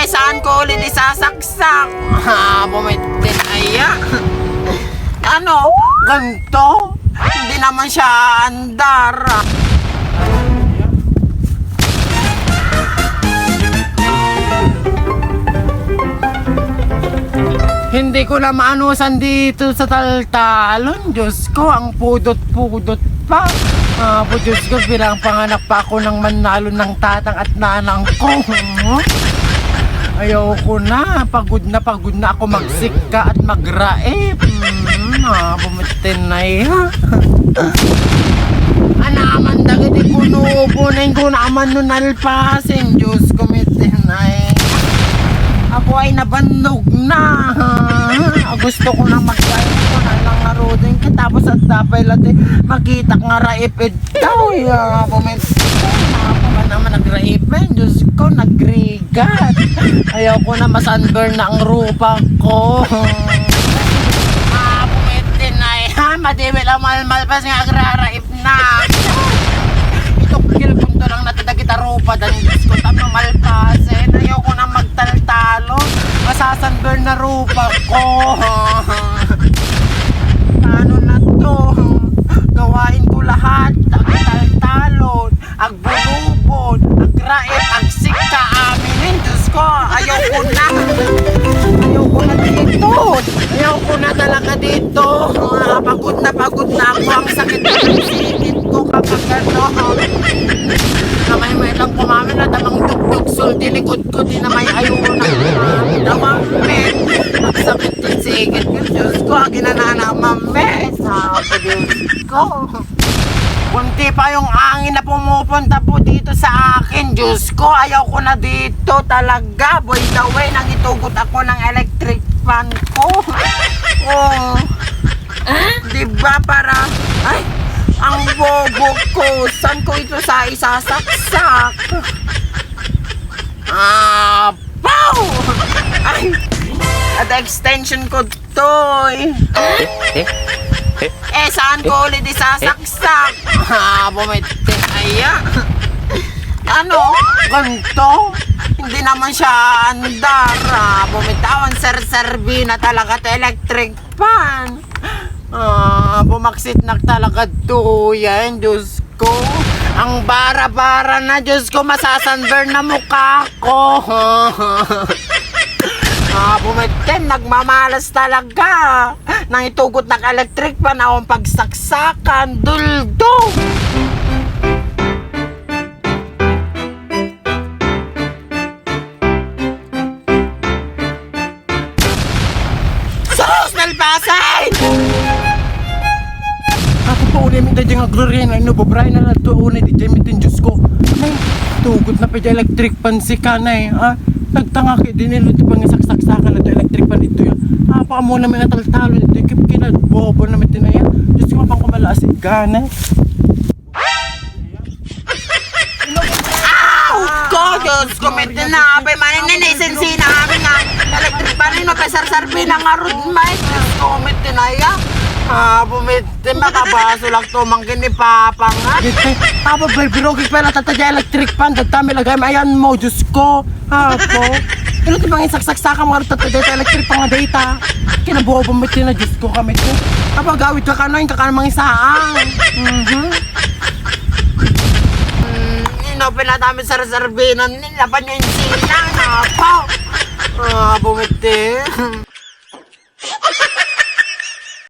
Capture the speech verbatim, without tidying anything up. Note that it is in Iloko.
Saan ko ulit isasaksak? Ha, bumitin aya. Ano? Ganito? Hindi naman siya aandar. Hindi ko na maanusan dito sa taltalon. Diyos ko, ang pudot-pudot pa. Ah, po, Diyos ko, bilang panganak pa ako ng manalo ng tatang at nanang ko. Hmm? Ayaw ko na. Pagod na, pagod na ako magsikka at magraip. Hmm, ah, bumitin na iya. Anaman dagiti kunubo, neng ko naman no nalpasen. Diyos ko, mitin ay. Ako ay nabannog na. Ah, gusto ko na magkain ko na lang nga ruding. Tapos at dapay lati, makitak nga raip ito. Ya, bumitin. Ako man naman nagraip, eh. Diyos ko, nagrigat. Ayaw ko na masunburn na ang rupa ko. Ah, bumitin ay. Ha, madiwil ang malmalpas nga agraraip na. Itukil ko to lang na dagita rupa, dan Diyos ko, tapno malpasen. Ayaw ko na magtaltalon. Masasunburn na rupa ko. Paano na to? Gawain ko lahat. Agtaltalon, agbunubon, agraip, agsikka, aminen. Diyos ko, ayaw ko na. Ayaw ko na dito. Ayaw ko na talaga dito. Ah, pagod na pagod na ako. Ang sakit ng sikit ko kapag ano. Kamay mo itang kumamin at amang dugdug sulti likod ko. Di na may ayaw ko na kumamin. Damang men. Ang sakit ng sikit ko. Diyos ko, aginanana, mamen. Sa Diyos ko. Kunti pa yung angin na pumupunta po dito sa akin. Diyos ko, ayaw ko na dito talaga. By the way, nangitugot ako ng electric fan ko. Oh. Di ba para, ay, ang bobo ko. Saan ko ito sa isasaksak? Ah, pow! Ay, at extension ko toy. Eh, eh, eh, Eh, saan ko ulit isasaksak? Ha, bumitin aya. Ano? Ganito? Hindi naman siya andar. Ah, bumitawan, sir, serbi na talaga ti electric fan. Ah, bumaksit na talaga to yan, Diyos ko. Ang bara-bara na, Diyos ko, masasunburn na mukha ko. Ah, bumitin, nagmamalas talaga. Nang itugot na electric fan, awan pagsaksakan, duldo. Sus! Nalpasen! Ako pa unay mi daydi nga agrurina, no, babray na lang to unay di daydi mitin, Diyos ko. Ay, tugot na pa di electric fan si kanay, ha? Nagtanga kay dinilo ti pangisaksaksakan na to electric fan ito ya. Apa mo naman nataltalo ito, kip kinadbobo naman tinaya. Diyos ko, mapang kumala si kanay. Aw! Ko, Diyos ko, may tinaapay man, ninisin-sinabi nga. Electric pa rin, mapasarsarbi na nga rod, may. Diyos ko, may tinaya. Ah, bumit, di makabaso lang to, mangkin ni Papa nga. Dito, Papa, balbirogig pa lang, tatadya electric fan, dagdami lagay, mayan mo, Diyos ko. Apo. Ano ti pangisaksaksakan nga rod, tatadya electric fan nga data. Kinabuo bumit na, Diyos ko, kami to. Papa, gawid ka kanan, kakan mangisaang. Mhm. Mm, ino, pinatami sarasarbinan nila, panensinan, apo. Ah, bumiti.